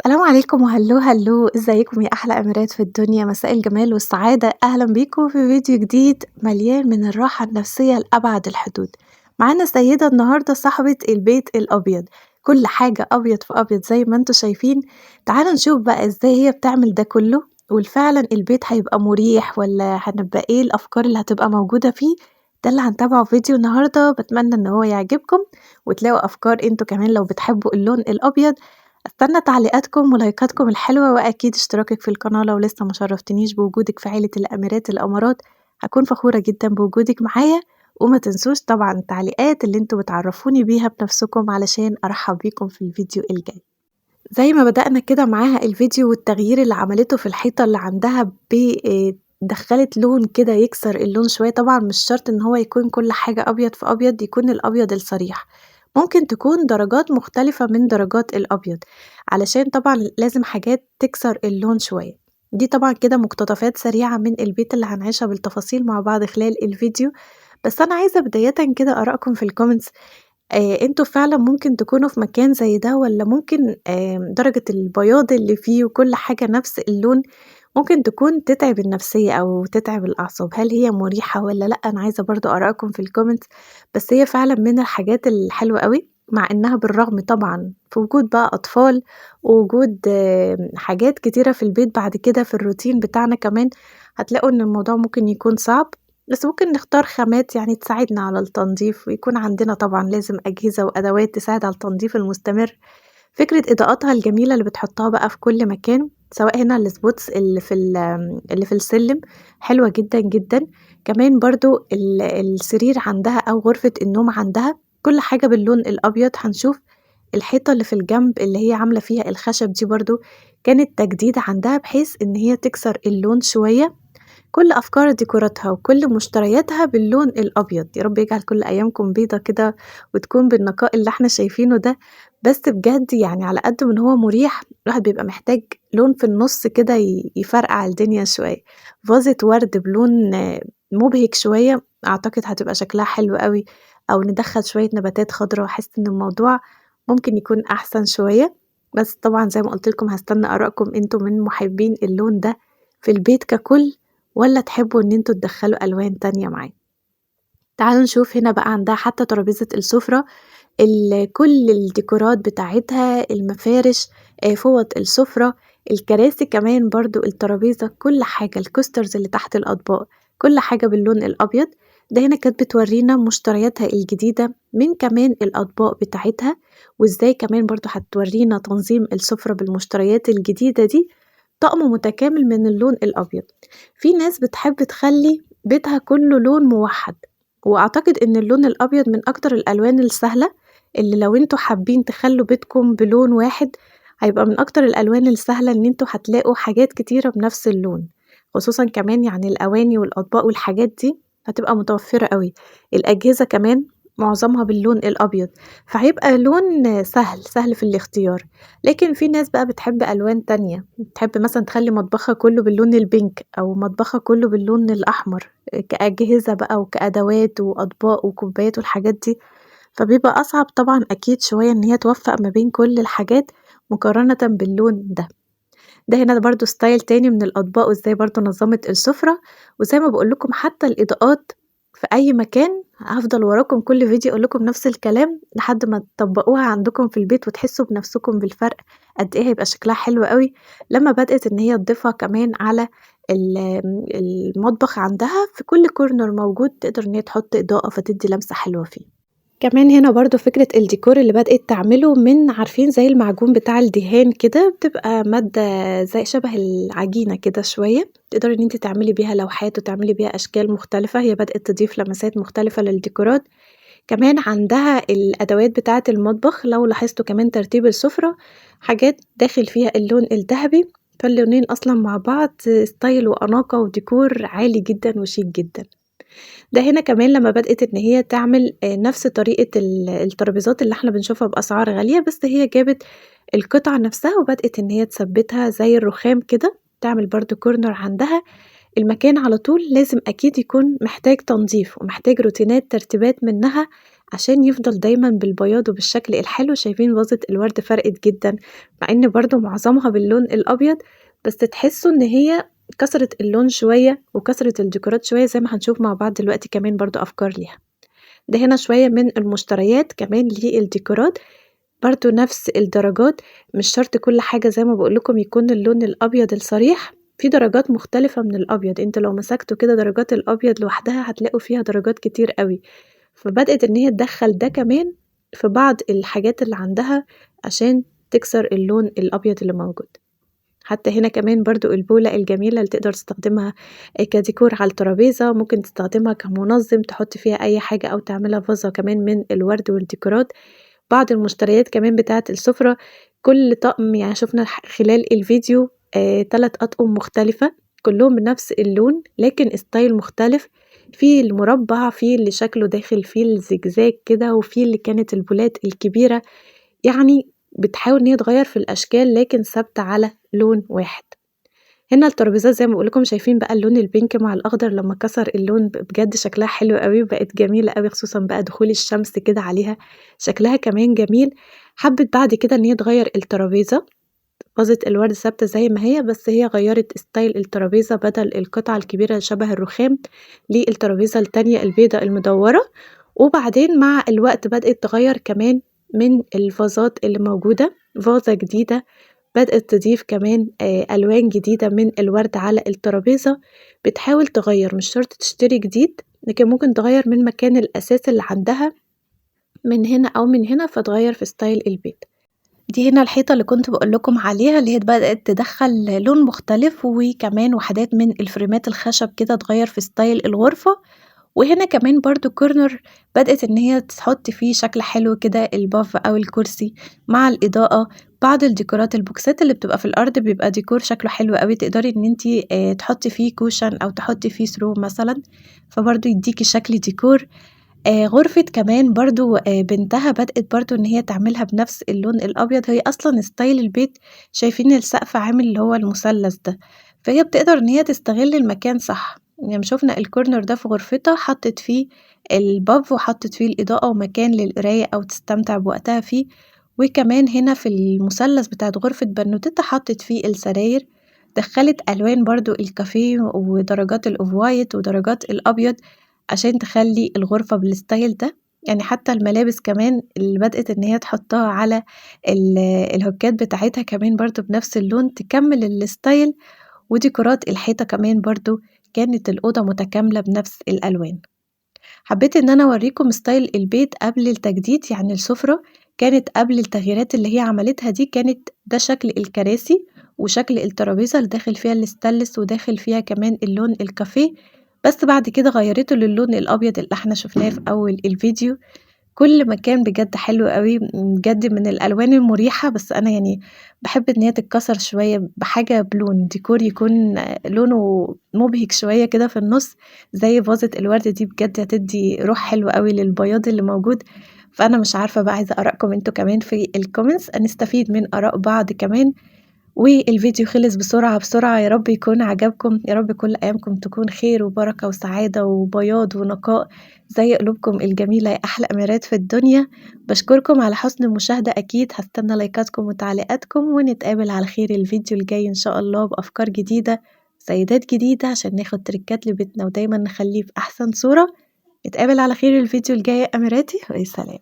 السلام عليكم و hello hello، ازيكم يا احلى اميرات في الدنيا؟ مساء الجمال والسعادة. اهلا بيكم في فيديو جديد مليان من الراحة النفسية لأبعد الحدود. معانا سيدة النهاردة صاحبة البيت الابيض، كل حاجة ابيض في ابيض زي ما انتم شايفين. تعالوا نشوف بقى ازاي هي بتعمل ده كله، وفعلا البيت هيبقى مريح ولا هنبقى ايه الافكار اللي هتبقى موجودة فيه. ده اللي هنتابعه في فيديو النهاردة. بتمنى ان هو يعجبكم وتلاقوا افكار انتوا كمان لو بتحبوا اللون الابيض. استنى تعليقاتكم ولايكاتكم الحلوة، واكيد اشتراكك في القناة لو لسه ما شرفتنيش بوجودك في عيلة الاميرات الامارات. هكون فخورة جدا بوجودك معايا. وما تنسوش طبعا التعليقات اللي انتوا بتعرفوني بيها بنفسكم علشان ارحب بيكم في الفيديو الجاي. زي ما بدأنا كده معاها الفيديو والتغيير اللي عملته في الحيطة اللي عندها، دخلت لون كده يكسر اللون شوية. طبعا مش شرط ان هو يكون كل حاجة ابيض في ابيض، يكون الابيض الصريح، ممكن تكون درجات مختلفة من درجات الأبيض، علشان طبعا لازم حاجات تكسر اللون شوية. دي طبعا كده مقتطفات سريعة من البيت اللي هنعيشها بالتفاصيل مع بعض خلال الفيديو. بس أنا عايزة بداية كده آرائكم في ال comments. انتوا فعلا ممكن تكونوا في مكان زي ده، ولا ممكن درجة البياض اللي فيه وكل حاجة نفس اللون ممكن تكون تتعب النفسية أو تتعب الأعصاب؟ هل هي مريحة ولا لأ؟ أنا عايزة برضو آرائكم في ال comments. بس هي فعلا من الحاجات الحلوة قوي، مع إنها بالرغم طبعا في وجود بقى أطفال ووجود حاجات كتيرة في البيت بعد كده في الروتين بتاعنا كمان هتلاقوا إن الموضوع ممكن يكون صعب، بس ممكن نختار خامات تساعدنا على التنظيف، ويكون عندنا طبعا لازم أجهزة وأدوات تساعد على التنظيف المستمر. فكرة إضاءاتها الجميلة اللي بتحطها بقى في كل مكان، سواء هنا ال spots اللي في السلم حلوة جدا جدا. كمان برضو السرير عندها أو غرفة النوم عندها كل حاجة باللون الأبيض. هنشوف الحيطة اللي في الجنب اللي هي عاملة فيها الخشب دي برضو كانت تجديد عندها بحيث إن هي تكسر اللون شوية. كل أفكار ديكوراتها وكل مشترياتها باللون الأبيض. يا رب يجعل كل أيامكم بيضة كده وتكون بالنقاء اللي احنا شايفينه ده. بس بجد على قد ما هو مريح، الواحد بيبقى محتاج لون في النص كده يفرقع الدنيا شوية. فازة ورد بلون مبهج شوية أعتقد هتبقى شكلها حلو قوي، أو ندخل شوية نباتات خضراء. أحس إن الموضوع ممكن يكون أحسن شوية. بس طبعا زي ما قلت لكم هستنى آرائكم انتوا من محبين اللون ده في البيت ككل، ولا تحبوا ان انتوا تدخلوا ألوان تانية معاه. تعالوا نشوف هنا بقى عندها حتى ترابيزة السفرة، كل الديكورات بتاعتها، المفارش، فوط السفرة، الكراسي كمان برضو، الترابيزة، كل حاجة، ال coasters اللي تحت الأطباق، كل حاجة باللون الأبيض. ده هنا كانت بتورينا مشترياتها الجديدة من كمان الأطباق بتاعتها، وإزاي كمان برضو هتورينا تنظيم السفرة بالمشتريات الجديدة دي. طقم متكامل من اللون الأبيض. في ناس بتحب تخلي بيتها كله لون موحد، وأعتقد إن اللون الأبيض من أكتر الألوان السهلة اللي لو انتوا حابين تخلوا بيتكم بلون واحد هيبقى من أكتر الألوان السهلة إن انتوا هتلاقوا حاجات كتيرة بنفس اللون، خصوصا كمان الأواني والأطباق والحاجات دي هتبقى متوفرة قوي. الأجهزة كمان معظمها باللون الأبيض، فهيبقى لون سهل في الاختيار. لكن في ناس بقى بتحب ألوان تانية، بتحب مثلا تخلي مطبخها كله باللون البينك أو مطبخها كله باللون الأحمر كأجهزة بقى وكأدوات وأطباق وكوبايات والحاجات دي، فبيبقى أصعب طبعا أكيد شوية إن هي توفق ما بين كل الحاجات مقارنة باللون ده. ده هنا برضو style تاني من الأطباق، وإزاي برضو نظمت السفرة. وزي ما بقول لكم حتى الإضاءات في أي مكان، هفضل وراكم كل فيديو أقول لكم نفس الكلام لحد ما تطبقوها عندكم في البيت وتحسوا بنفسكم بالفرق قد إيه هيبقى شكلها حلو قوي. لما بدأت إن هي تضيفها كمان على المطبخ عندها، في كل corner موجود تقدر إن هي تحط إضاءة فتدي لمسة حلوة فيه. كمان هنا برضو فكرة الديكور اللي بدأت تعمله من عارفين زي المعجون بتاع الدهان كده، بتبقى مادة زي شبه العجينة كده شوية، تقدري إن انت تعملي بيها لوحات وتعملي بيها أشكال مختلفة. هي بدأت تضيف لمسات مختلفة للديكورات. كمان عندها الأدوات بتاعة المطبخ، لو لاحظتوا كمان ترتيب السفرة حاجات داخل فيها اللون الذهبي، فاللونين أصلا مع بعض style وأناقة وديكور عالي جدا وشيك جدا. ده هنا كمان لما بدأت إن هي تعمل نفس طريقة الترابيزات اللي احنا بنشوفها بأسعار غالية، بس هي جابت القطعة نفسها وبدأت إن هي تثبتها زي الرخام كده، تعمل برضو corner عندها. المكان على طول لازم أكيد يكون محتاج تنظيف ومحتاج روتينات ترتيبات منها عشان يفضل دايمًا بالبياض وبالشكل الحلو. شايفين فازة الورد فرقت جدًا، مع إن برضه معظمها باللون الأبيض، بس تحسوا إن هي كسرت اللون شوية وكسرت الديكورات شوية، زي ما هنشوف مع بعض دلوقتي كمان برضه أفكار ليها. ده هنا شوية من المشتريات كمان للديكورات، برضه نفس الدرجات، مش شرط كل حاجة زي ما باقول لكم يكون اللون الأبيض الصريح، في درجات مختلفة من الأبيض، أنتم لو مسكتوا كده درجات الأبيض لوحدها هتلاقوا فيها درجات كتير أوي. فبدأت إن هي تدخّل ده كمان في بعض الحاجات اللي عندها عشان تكسر اللون الأبيض اللي موجود. حتى هنا كمان برضو البولة الجميلة اللي تقدر تستخدمها كديكور على الترابيزة، ممكن تستخدمها كمنظم تحط فيها أي حاجة أو تعملها فازة كمان من الورد والديكورات. بعض المشتريات كمان بتاعة السفرة، كل طقم يعني شفنا خلال الفيديو 3 أطقم مختلفة كلهم بنفس اللون لكن style مختلف، في المربع، في اللي شكله داخل فيه الزجزاج كده، وفي اللي كانت البولات الكبيرة. يعني بتحاول إن هي تغير في الأشكال لكن ثابتة على لون واحد. هنا الترابيزات زي ما بقول لكم شايفين بقى اللون ال pink مع الأخضر لما كسر اللون بجد شكلها حلو قوي وبقت جميلة قوي، خصوصا بقى دخول الشمس كده عليها شكلها كمان جميل. حبت بعد كده إن هي تغير الترابيزة، فازة الورد ثابتة زي ما هي بس هي غيرت style الترابيزة، بدل القطعة الكبيرة شبه الرخام للترابيزة التانية البيضة المدورة. وبعدين مع الوقت بدأت تغير كمان من الفازات اللي موجودة، فازة جديدة بدأت تضيف كمان ألوان جديدة من الورد على الترابيزة. بتحاول تغير، مش شرط تشتري جديد لكن ممكن تغير من مكان الأساس اللي عندها من هنا أو من هنا، فتغير في style البيت. دي هنا الحيطة اللي كنت بقول لكم عليها اللي هي بدأت تدخل لون مختلف، وكمان وحدات من الفريمات الخشب كده تغير في style الغرفة. وهنا كمان برضو corner بدأت إن هي تحط فيه شكل حلو كده الباف أو الكرسي مع الإضاءة. بعض الديكورات البوكسات اللي بتبقى في الأرض بيبقى ديكور شكله حلو قوي، تقدري إن انتي تحطي فيه cushion أو تحطي فيه throw مثلا، فبرضو يديكي شكل ديكور. غرفة كمان برضو بنتها بدأت برضو إن هي تعملها بنفس اللون الأبيض. هي أصلا style البيت شايفين السقف عامل اللي هو المثلث ده، فهي بتقدر إن هي تستغل المكان صح. يعني شفنا ال corner ده في غرفتها حطت فيه الباف وحطت فيه الإضاءة ومكان للقراية أو تستمتع بوقتها فيه. وكمان هنا في المثلث بتاعت غرفة بنوتتها حطت فيه السراير، دخلت ألوان برضو الكافيه ودرجات ال off white ودرجات الأبيض عشان تخلي الغرفة بال style ده. يعني حتى الملابس كمان اللي بدأت إن هي تحطها على الهوكات بتاعتها كمان برضو بنفس اللون تكمل ال style. وديكورات الحيطة كمان برضو كانت الأوضة متكاملة بنفس الألوان. حبيت إن أنا أوريكم style البيت قبل التجديد، يعني السفرة كانت قبل التغييرات اللي هي عملتها دي كانت ده شكل الكراسي وشكل الترابيزة اللي داخل فيها الستانلس وداخل فيها كمان اللون الكافيه، بس بعد كده غيرته للون الأبيض اللي احنا شفناه في أول الفيديو. كل مكان بجد حلو قوي بجد من الألوان المريحة، بس أنا يعني بحب إن هي تتكسر شوية بحاجة بلون ديكور يكون لونه مبهج شوية كده في النص زي فازة الورد دي، بجد هتدي روح حلوة قوي للبياض اللي موجود. فأنا مش عارفة بقى، عايزة آرائكم انتوا كمان في ال comments، نستفيد من آراء بعض كمان. والفيديو خلص بسرعة بسرعة، يا رب يكون عجبكم، يا رب كل أيامكم تكون خير وبركة وسعادة وبياض ونقاء زي قلوبكم الجميلة يا أحلى أميرات في الدنيا. بشكركم على حسن المشاهدة، أكيد هستنى لايكاتكم وتعليقاتكم، ونتقابل على خير الفيديو الجاي إن شاء الله بأفكار جديدة، سيدات جديدة، عشان ناخد تريكات لبيتنا ودايما نخليه في أحسن صورة. نتقابل على خير الفيديو الجاي يا أميراتي، وسلام.